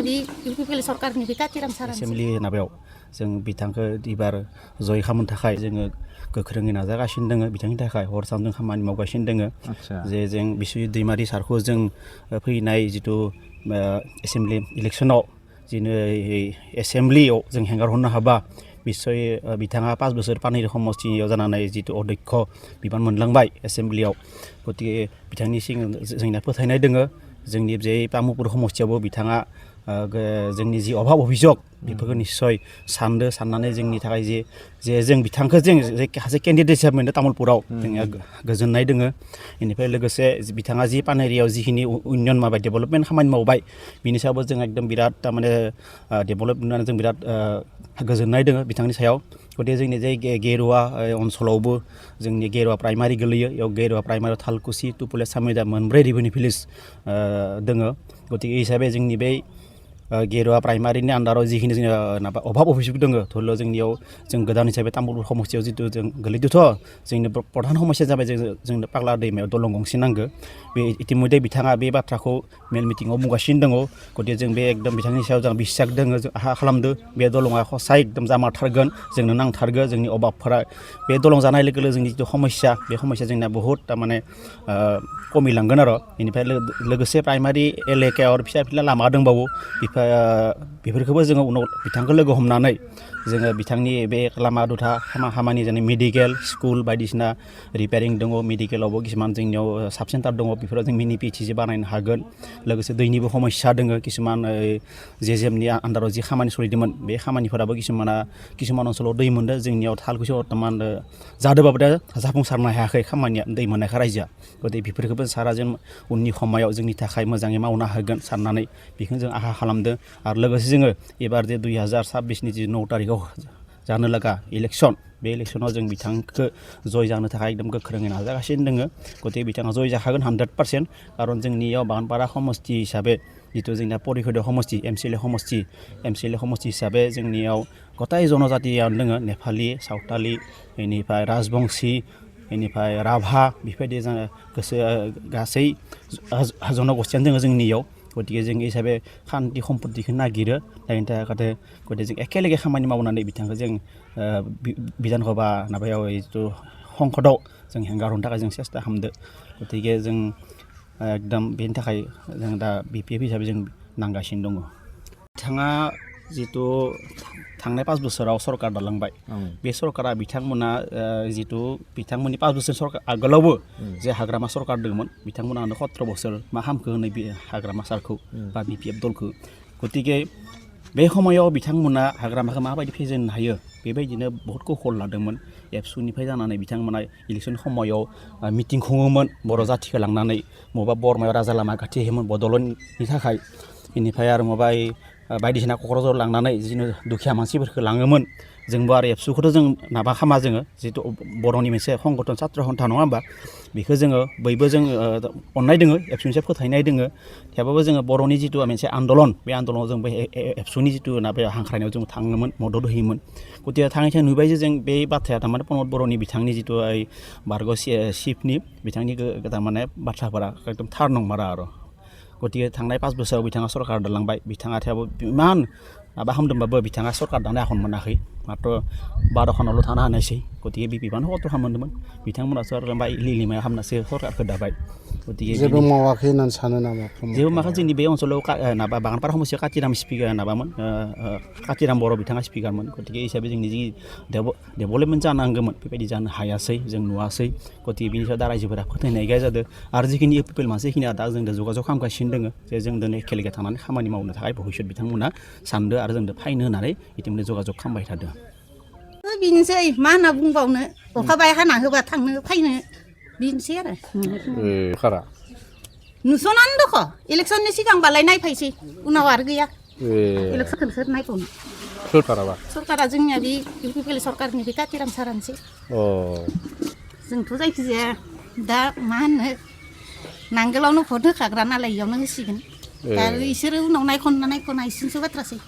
बे इउपिपिएल सरकारनिफ्राय कातिराम सार एसेम्बलि माबायाव जों बिथांखौ एबार जय खालामनो थाखाय जोङो गोख्रोङै नाजागासिनो दङ बिथांनि थाखाय हर सान जों खामानि मावगासिनो दङ जे जों बिश्वजित दैमारि सारखौ जों फैनाय जिथु एसेम्बलि इलेक्सनाव जिनो एसेम्बलियाव जों हेंगारहरनो हाबा निस्सय बिथाङा 5 बोसोर पानेरि समष्टियाव जानानै जिथु अध्यक्ष बिबान मोनलांबाय एसेम्बलियाव गतिके बिथांनि सिगां जोंना फोथायनाय दङ जोंनि जे तामुलपुर समष्टियावबो बिथाङा जोंनि जि अभाब अभियोग बेफोरखौ निस्सय साननानै जोंनि थाखाय जे जों बिथांखौ जों सासे केन्डिडेट हिसाबै मोनदों तामुलपुराव जोंहा गोजोननाय दङ बेनिफ्राय लोगोसे बिथाङा जि पानेरियाव जिखिनि उन्नयन माबाय डेभेलपमेन्ट खामानि मावबाय बिनि सायावबो जों एकदम बिराद थारमाने डेभेलप नुनानै जों बिराद गोजोननाय दङ बिथांनि सायाव गतिके जोंनि जे गेरुवा ओनसोलावबो जोंनि गेरुवा प्राइमारि गोलैयो बेयाव गेरुवा प्राइमारियाव थालकुसि तुपुले सामयदा मोनब्रै रेभिनिउ भिलेज दङ गतिके हिसाबै जोंनि बे गेरुवा प्राइमारिनि आन्दाराव जिखिनि जोंना अभाब अभियोग दङ धरिल जोंनियाव जों गोदान हिसाबै तामुलपुर समष्टियाव जितु जों गोलैदोंथ' जोंनि प्रधान समस्या जाबाय जोंनो पाग्ला दैमायाव दलं गंसे नांगौ बे इतिमध्ये बिथाङा बे बाथ्राखौ मेल मिटिङाव बुंगासिनो दङ गतिके जों बे एकदम बिथांनि सायाव जों बिसास दङ जों आसा खालामदों बे दलङा हसाय एकदम जामारथारगोन जोंनो नांथारगोन जोंनि अभाबफोरा बे दलं जानाय लोगो लोगो जोंनि जिथु समस्या बे समस्या जोंना बहुद थारमाने खमिलांगोन आरो बेनिफ्राय लोगोसे प्राइमारि एलेकायाव फिसा फिला लामा दंबावो बेफोरखौबो जोङो उनाव बिथांखौ लोगो हमनानै जोङो बिथांनि बे लामा दथा खामानि जानाय मेडिकेल स्कुल बायदिसिना रिपेयारिं दङ मेडिकेलावबो किसुमान जोंनियाव साब सेन्टार दङ बेफोराव जों मिनि पिएचसि बानायनो हागोन लोगोसे दैनिबो समस्या दङ किसुमान जेजेमनि आन्दाराव जि खामानि सोलिदोंमोन बे खामानिफोराबो किसुमान ओनसोलाव दै मोनदों जोंनियाव थालकुसियाव बर्थमान जादोंबाबो दा जाफुंसारनो हायाखै खामानिया दै मोननायखा रायजोआ गतिके बेफोरखौबो सारा जों उननि समायाव जोंनि थाखाय मोजाङै मावनो हागोन साननानै बेखौनो जों आसा खालामदों आरो लोगोसे जोङो एबार जे 2026नि जि 9 तारिखआव जानो लागा इलेक्सन बे इलेक्सनाव जों बिथांखौ जय जानो थाखाय एकदम गोख्रोङै नाजागासिनो दङ गतिके बिथाङा जय जाखागोन 100% खारन जोंनियाव बागानपारा समष्टि हिसाबै जितु जोंना परिषदीय समष्टि एमसिएलए समष्टि हिसाबै जोंनियाव गथाय जनजातियानो दङ नेपालि सावथालि बेनिफ्राय राजबंसि बेनिफ्राय राभा बेफोरबायदि जोङो गासै जनगोष्ठियानो दङ जोंनियाव गतिके जों हिसाबै खान्थि सम्पतिखौ नागिरो जायनि थाखाय गतिके जों एखेलगे खामानि मावनानै बिथांखौ जों बिधानसभा माबायाव जिथु संसदआव जों हेंगारहरनो थाखाय जों सेस्था खालामदो गतिके जों एकदम बेनि थाखाय जों दा बिपिएफ हिसाबै जों नांगासिनो दङ बिथाङा जितु थांनाय 5 बोसोराव सरकार दालांबाय बे सरकारा बिथांमोना जितु बिथांमोननि 5 बोसोर सरकार आगोलावबो जे हाग्रामा सरकार दंमोन बिथांमोनानो 17 बोसोर मा हामखो होनो बे हाग्रामा सारखौ बा बिपिएफ दलखौ गतिके बे समायाव बिथांमोना हाग्रामाखौ माबायदि फेजेननो हायो बेबायदिनो बहुत कौशल लादोंमोन एबसुनिफ्राय जानानै बिथांमोना इलेक्सन समायाव मिटिं खुङोमोन बर' जाथिखौ लांनानै बबेबा बरमायाव राजा लामा गाथेयोमोन बड'लेण्डनि थाखाय बेनिफ्राय आरो माबा बायदिसिना क'क्राझाराव लांनानै बिदिनो दुखिया मानसिफोरखौ लाङोमोन जोंबो आरो एबसुखौथ' जों माबा खामा जोङो जितु बर'नि मोनसे संगठन सात्र सन्था नङा होमबा बेखौ जोङो बयबो जों अननाय दोङो एबसुनि सायाव फोथायनाय दोङो थेवबाबो जोङो बर'नि जितु मोनसे आन्दलन बे आन्दलनाव जों बे एबसुनि जितु बे हांख्रायनायाव जों थाङोमोन मदद होयोमोन गतिके थाङै नुबाय जे जों बे बाथ्राया थारमाने प्रमद बर'नि बिथांनि जितु बारग' चिफनि बिथांनि थारमाने बाथ्राफोरा एकदम थार नंमारा आरो गतिके थांनाय 5 बोसोराव बिथाङा सरकार दालांबाय बिथाङा थेवबो इमान माबा खालामदोंबाबो बिथाङा सरकार दानो आखन मोनाखै मात्र 12 खानावल' थानो हानायसै गतिके बिपिएफआनो खस्थ' खालामदोंमोन बिथांमोनासो आरो लिलिमाया खालामनासो सरकारखौ दाबाय गतिके जेबो मावाखै होननानै सानो नामा जेबो माखा जोंनि बे ओनसोलाव माबा बागानपारा समष्टियाव कातिराम स्पिकार माबामोन कातिराम बर' बिथाङा स्पिकारमोन गतिके हिसाबै जोंनि जि डेभेलपमेन्ट जानांगौमोन बेबायदि जानो हायासै जों नुवासै गतिके बिनि सायाव दा रायजोफोरा फोथायनाय गैया जादों आरो जिखिनि इउपिपिएल मानसिखिनिया दा जोंजों जगाजग खालामगासिनो दङ जे जों दिनै एखेलगे थांनानै खामानि मावनो थाखाय भबिष्यत बिथांमोना सानदों आरो जोंजों फायनो होननानै इतिमধ্যে जगाजग खालामबाय थादों बेनोसै मा होनना बुंबावनो अखा बाय हाना होबा थांनो फैनो बेनोसै आरो खारा नुस'नानो दख' इलेक्सननि सिगांबालाय नायफायसै उनाव आरो गैया इलेक्सनखौ सोर नायबावनो सरकारा जोंनिया बे इउपिपिएल सरकारनिफ्राय कातिराम सारानोसै जोंथ' जायखिजाया दा मा होनो नांगोलावनो भट होखाग्रा नालाय इयावनो होसिगोन दा इसोरो उनाव नायख'ना नायसिनसो बाथ्रासै